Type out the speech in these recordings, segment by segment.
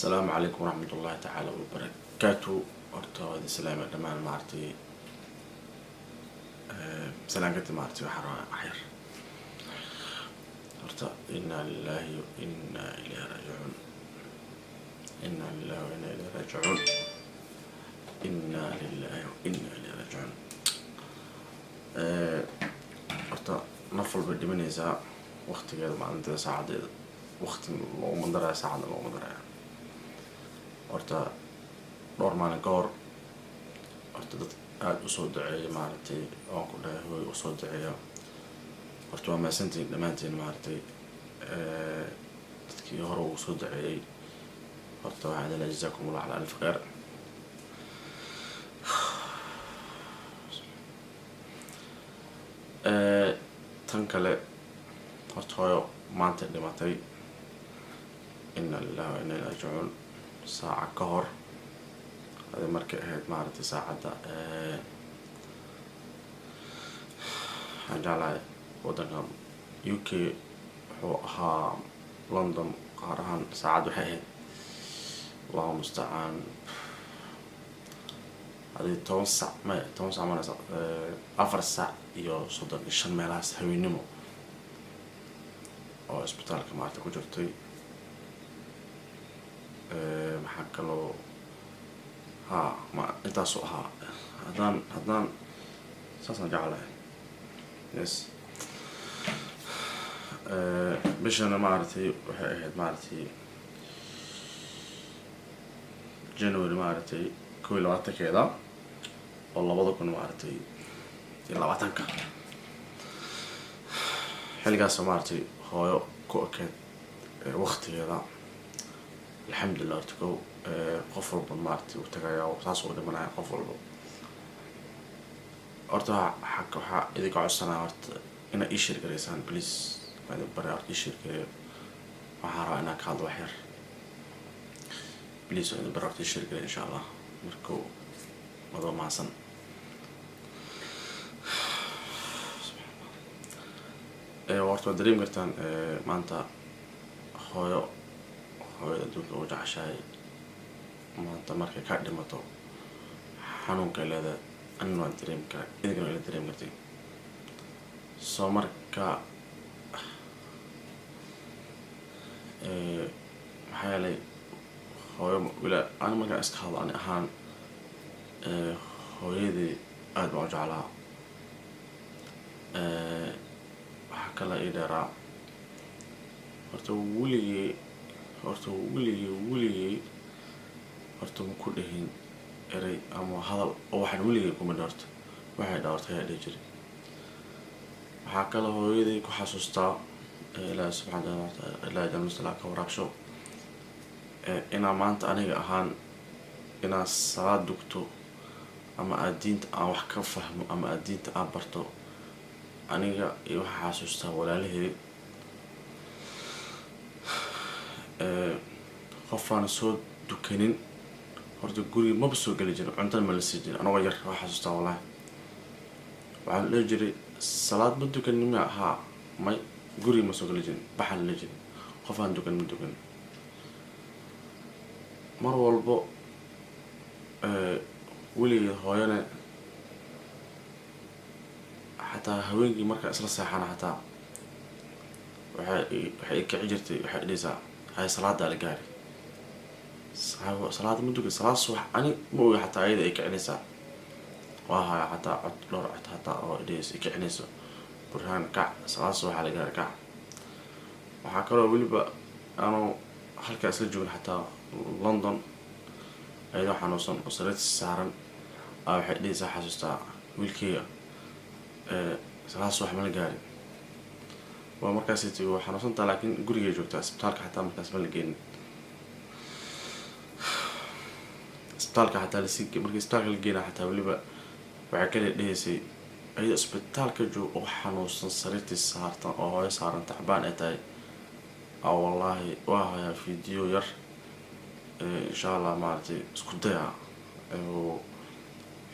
Asalaamu calaykum waraxmatullaahi tacaala wabarakaatu. Horta waa idin salaamay dhammaan, maaragtay. Salaan kadib, maaragtay, waxaan rabaa wax yar. Horta inna lillahi wa inna ilayhi raajicuun, inna lillahi wa inna ilayhi raajicuun, inna lillahi wa inna ilayhi raajicuun. Horta naf walbay dhimanaysaa waqtigeeda, maalinteeda, saacadeeda. Waqti looguma daraya, saacadna looguma daraya. Horta dhowr maalin ka hor, horta dad aada usoo duceeya, maaragtay, waan ku dhahay hooy usoo duceeya. Horta waa mahadsantihiin dhammaantiin, maaragtay, dadkii hore ugu soo duceeyey. Horta waxaan idin leeyahay jazaakum Allah cala alf khayr. Tan kale, horta hooyo maanta dhimatay, inna lillahi wa inna ilayhi raajicuun. Saaca ka hor adi markay ahayd, maaragtay, saacadda, waxaan jeclahay waddankan UK wuxuu ahaa London qaar ahaan. Saacad waxay ahayd, Allahu mustacaan, adi 10 sac, maya, 10 sac manaysa, 4:35 meelahaas haweennimo oo isbitaalka, maaragta, ku jirtay. Maxaa kaloo ha ma intaasu ahaa. Haddaan saasaan jeclahay, yes. Bishana, maaragtay, waxay ahayd, maaragtay, January, maaragtay, 21-keeda oo 2000, maaragtay, iyo 20-ka. Xilligaas, maaragtay, hooyo ku ekeed waqtigeeda. Alxamdulilah. Horta kow, qof walba, maaragtay, uu tagaya, saas uu dhimanaya qof walba. Horta waxaa idinka codsanaya, horta, inaad ii share garaysaan, please. Waa idin barya, horta ii share gareeyo. Waxaan rabaa inaan ka hadlo wax yar, please. Waa idin barya, horta ii share gareeyo, insha Allah. Markuu madoo mahadsan. Horta waad dareemi kartaan, maanta hooyo, hooyada adduunka ugu jeceshahay, maanta markay ka dhimato, xanuunkay leedahay anina waan dareemi karaa, idinkana waa ila dareemi kartiin. So marka, maxaa yeelay, hooyo wila ani markaan iska hadlo, ani ahaan, hooyadii aad baan u jeclaa. Waxaa kale ii dheeraa, horta weligii, horta weligii horta ma ku dhihin erey ama hadal oo waxaan weligay kuma dhihin. Horta waxay dhaa, horta ayaa dhihi jiray. Waxaa kaloo hooyaday ku xasuustaa, Ilaahi subxaana wataala, Ilaahi jannatul ka waraabsho, inaa maanta aniga ahaan inaa salaad dugto ama aad diinta aan wax ka fahmo ama aad diinta aan barto, aniga iyo waxaa xasuustaa walaalahey. Qofaan soo dukanin horta guriga maba soo geli jirin, cuntana ma la sii jirin. Anagoo yar waa xasuustaa, wallahi, waxaan dhihi jiray, "Salaad ma dukanin miya?" "Haa." "May." Guriga ma soo geli jirin, baxaan la jirin. Qofaan dukan ma dukanin. Mar walbo weligeed hooyane, xataa haweenkii markaa isla seexana, xataa waxay i kici jirtay. Waxay dhihaysaa, "Hay, salaadaa la gaari, salaada ma dukan?" Salaad subax ani ma oga, xataa ayada ay kicinaysaa. Waa haya xataa cod, dhowr cod xataa oo dhihayso, i kicinayso, "Burhaan, kac, salaad subaxa la gaari, kac." Waxaa kaloo weliba anuu halkaa isla joogin, xataa London, ayadoo xanuunsan oo sariirta saaran aa waxay dhihaysaa, xasuustaa, "Wiilkeyga, salaad subax ma la gaarin?" Waa markaasi waa xanuunsantaa, laakiin gurigay joogtaa, isbitaalka xataa markaas ma la geenin. Isbitaalka xataa lasii, markii isbitaalka la geenaa xataa, weliba waxay kale dhihaysay, ayadoo isbitaalka joog oo xanuunsan, sariirtii saartan oo hooyo saaran, tacbaan ay tahay. Aa wallaahi waa hayaa video yar, insha Allah, maaragtay, isku daya oo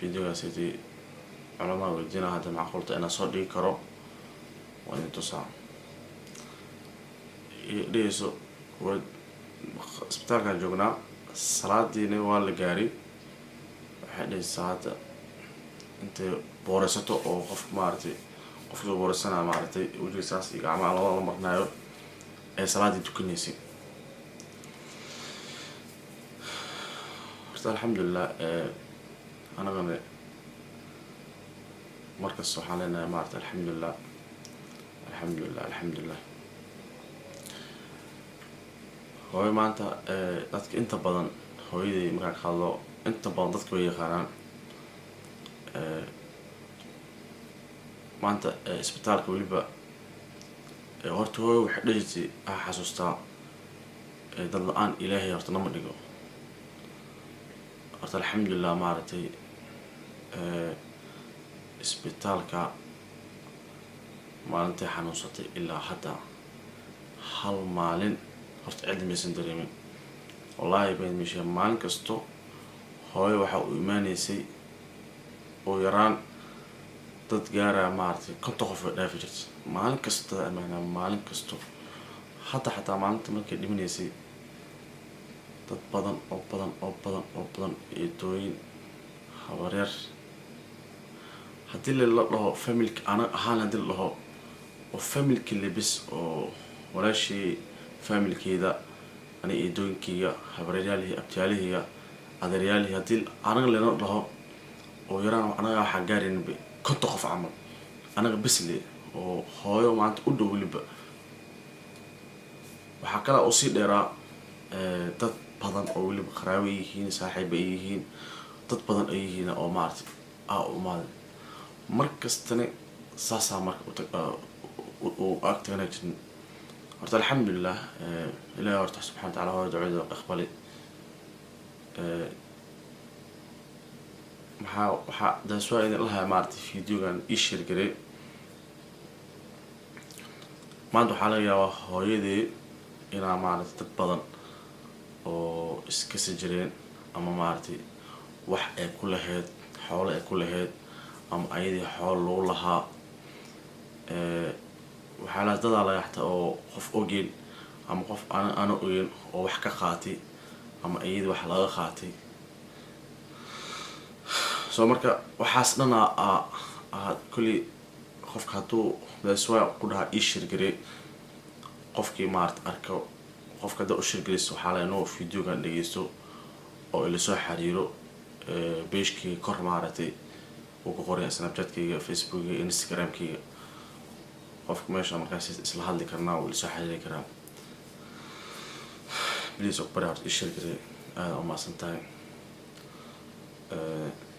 videogaasiti culamaa weydiina hadda macquulta inaan soo dhigi karo, waa idin tusaa. Dhihayso waad Isbitaalkaan joognaa, salaadiina waa la gaaray. Waxay dhihi salaada intay booreysato oo qofka, maaragtay, qofka booreysanaa, maaragtay, wejiga saas iyo gacmaha labada la marnaayo ee salaadii tukanaysay. Horta alxamdulilah, anagana markasta waxaan leenahay, maarata, alxamdulilah, alxamdulilah, alxamdulilah. Hooyo maanta dadka inta badan, hooyaday markaan ka hadlo, inta badan dadka way yaqaanaan. Maanta isbitaalka weliba horta hooyo waxay dhihi jirtay, waxaa xasuustaa, "Dad la-aan Ilaahay horta nama dhigo." Horta alxamdulilah, maaragtay, isbitaalka maalintay xanuunsatay ilaa hadda hal maalin horta cid maysan dareemin. Wallaahi been meesha, maalin kasto hooyo waxaa u imaaneysay ugu yaraan dad gaaraya, maaragtay, 50 qof way dhaafi jirta maalin kasta dad imaanaya maalin kasto. Hadda xataa maalinta markay dhimaneysay, dad badan oo badan oo badan oo badan, eedooyin, habaryar, haddii la dhaho family-ka ana ahaan, haddii la dhaho oo family-ka lebis oo walaashii family-keeda, ani eedooyinkeyga, habaryaaryaalihii, abtiyaalihiyga, adeeryaalihii, haddii anaga lana dhaho oo yaraan anaga waxaa gaaraynin 50 qof camal, anaga besle oo hooyo maanta u dhow. Weliba waxaa kale oo sii dheeraa dad badan oo weliba qaraabo ay yihiin, saaxiib ay yihiin, dad badan ay yihiin oo, maaragtay, aa u imaaday. Mar kastana saasaa marka u ag tagana jirin. Horta alxamdulilah, Ilahi horta subxana wa tacala hooyo ducada aqbali. Maxaa waxaa daas waa idin lahaa, maaragtay, video-gan ii share garay. Maanta waxaa laga yaabaa hooyadii inaa, maaragtay, dad badan oo iskasi jireen ama, maaragtay, wax ay ku lahayd, xoolo ay ku lahayd ama ayadii xoolo lagu lahaa. Waxaa la dadaa laga xataa oo qof ogeyn ama qof ana ogeyn oo wax ka qaatay ama iyadii wax laga qaatay. So marka waxaas dhan a kulli qofka hadduu, that's why ku dhahaa ii share garey. Qofkii, maarata, arko, qofka haddaa u share gareyso, waxaa la inuu video-gan dhegeysto oo ila soo xiriiro page-keyga kor, maaragtay, uu ku qoraya Snapchatkeyga, Facebookkeyga, Instagramkeyga. Qofka meesha markaas isla hadli karnaa, wuu ila soo xiriiri karaa. Please, og bari, horta ii share garey, aada umahadsan tahay.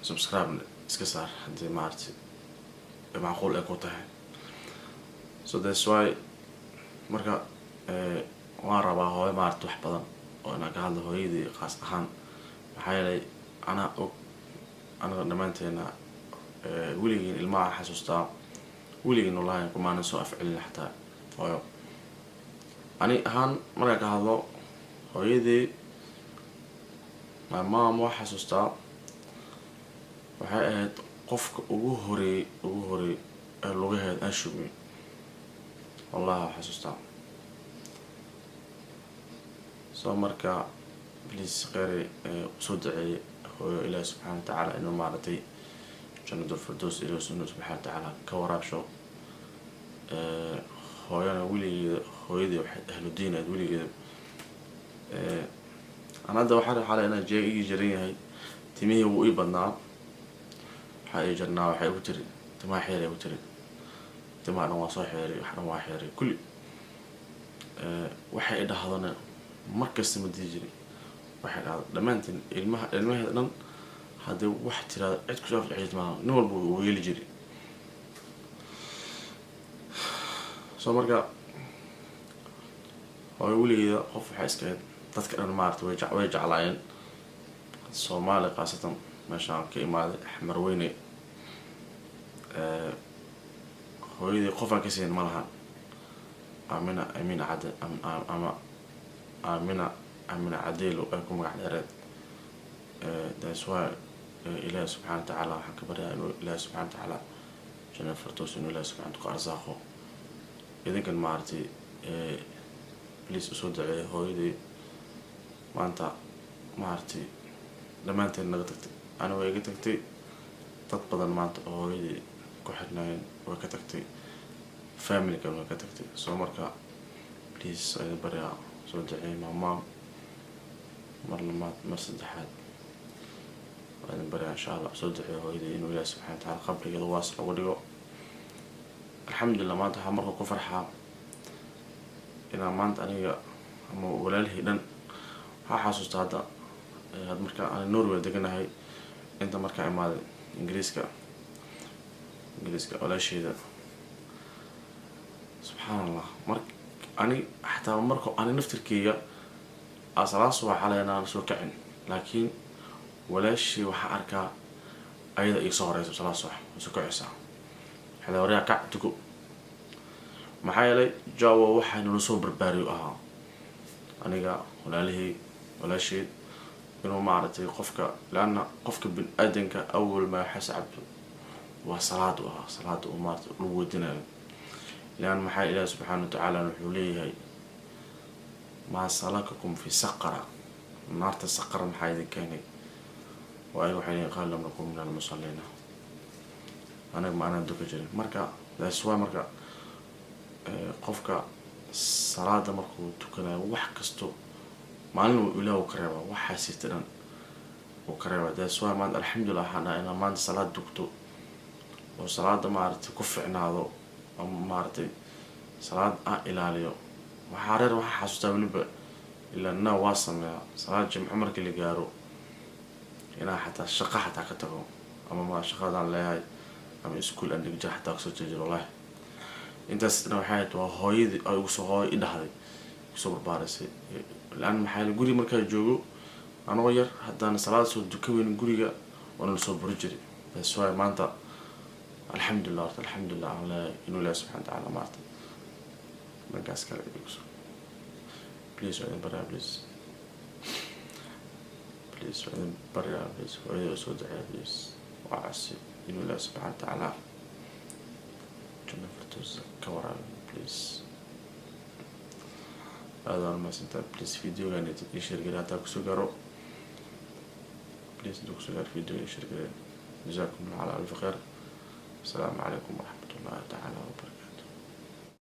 Subscribe iska saar haddii, maaragtay, macquul ay ku tahay. So that's why marka waan rabaa hooyo, maaragtay, wax badan oo inaan ka hadlo hooyadii qaas ahaan, maxaa yeelay anaa og, anaga dhammaanteena weligiin ilmaha xasuustaa, weligiin wallahi kumaanan soo afcelin xataa hooyo. Ani ahaan markaan ka hadlo hooyadii, my mom, waa xasuustaa, waxay ahayd qofka ugu horeeyay ee lugaheed aan shubmay. Wallahi waa xasuustaa. So marka please, kheyre, usoo duceeyay hooyo, Ilaahi subxaana wa tacaala inuu, maaragtay, jannatul firdows Ilaahi inuu subxaana wa tacaala ka waraabsho. Hooyana weligeeda, hooyadii waxay ahlu diin ahayd weligeeda. An hadda waxaa xalay inaan jeega igi jaran yahay, timihii wuu ii badnaa, waxaa ii jarnaa, waxay igu tiri timaha xeer, igu tiri timaha dhan waa soo xeeray, wax dhan waa xeeray kulli. Waxay i dhahdona mar kasta ma dii jirin. Waxay dhahdo dhammaantiin ilmaha, ilmaheeda dhan, haddii wax tiraado cid kusoo afjexid maaha, nin walba wuu yeeli jiray. So marka hooyo weligeeda qof waxay iska ahayd dadka dhan, maarata, way jeclaayeen. Soomaali khaasatan meeshaan ka imaaday, Xamarweyne, hooyadii qofaan ka siin ma lahan. Aamina Amiin Cadde ama Aamina Aamina Cadeelo ay ku magac dheereed. That's why Ilaahi subxaana wa tacaala waxaan ka baryaa inuu Ilaahi subxana wa tacaala janna firdows inuu Ilaahi subxana ku arsaaqo. Idinkan, maaragtay, please usoo duceeya hooyadii. Maanta maaragtay dhammaanteen naga tagtay. Ani way iga tagtay. Dad badan maanta oo hooyadii ku xirnaayeen way ka tagtay, familykan way ka tagtay. Soo marka please, idin baryaa, soo duceey maamaam mar labaad, mar saddexaad waa idin baryaa. Insha Allah soo duceeyo hooyadii inuu Ilaah subxana wa tacaala qabrigeeda waasic uga dhigo. Alxamdulillah, maanta waxaa marka ku farxaa inaan maanta aniga ama walaalihii dhan. Waxaa xasuusta hadda had markaa ani Norway deganahay, inta markaa imaaday Ingiriiska walaasheeda, subxaan Allah, mar ani xataa marka ani naftirkeyga asalaas waa xaleynaan soo kacin, laakiin walaashii waxaa arkaa ayada iga soo horeysa salaad subax way soo kacaysaa. Waxay waryaa, "Kac, tuko." Maxaa yeelay jawa waxaa nala soo barbaariyo ahaa aniga, walaalihii, walaasheed, inuu maaragtay qofka, leanna qofka bin aadanka awal maa xascabto waa salaad u ahaa, salaada uu maarata lagu weydinayo. Leanna maxaa Ilaah subxaana watacaala wuxuu leeyahay: "Maa salakakum fi saqara?" Naarta saqara maxaa idin keenay? Waa ayaga waxay leeyihin: "Qaal lam nakun min almusalliina." Anaga ma anaan duka jirin. Marka that's why marka qofka salaada markuu tukanayo, wax kasto maalin uu Ilaah uu ka reebaa, waxaasita dhan uu ka reebaa. That's why maanta alxamdulillah waxaan dhahay inaan maanta salaad dugto oo salaada maaragtay ku ficnaado ama maaragtay salaad aan ilaaliyo. Waxaa reer waxaa xasuustaa weliba ilaa na waa sameeyaa salaad Jimco markii la gaaro inaan xataa shaqo xataa ka tago ama ma shaqadaan leeyahay ama iskuul aan dhigja xataa kasoo jeejiro. Wallahi intaas dhan waxay ahayd waa hooyadii ay ugu soo hooyo i dhahday, kusoo barbaarisay. Laan maxaa yeele guriga markaa joogo anagoo yar, haddaan salaad soo duka weynin guriga waana lasoo buri jiray. That's why maanta alxamdulillah, horta alxamdulillah aan leeyahay inuu Ilahi subxana watacaala maarata dhankaas kale igu. Please waa idin baryaa, please, please waa idin baryaa, please hooyada soo duceeya, please. Waa casi inuu Ilahi subxana watacaala janno firdows ka waraabiyo, please. Aad waan umahadsantahay. Please videogan ii share gari hataa kusoo gaaro. Please intuu kusoo gaaro videoga ii share gari. Jazaakum Allah cala alfi khayr. Asalaamu calaykum waraxmat ullahi tacaala wabarakatu.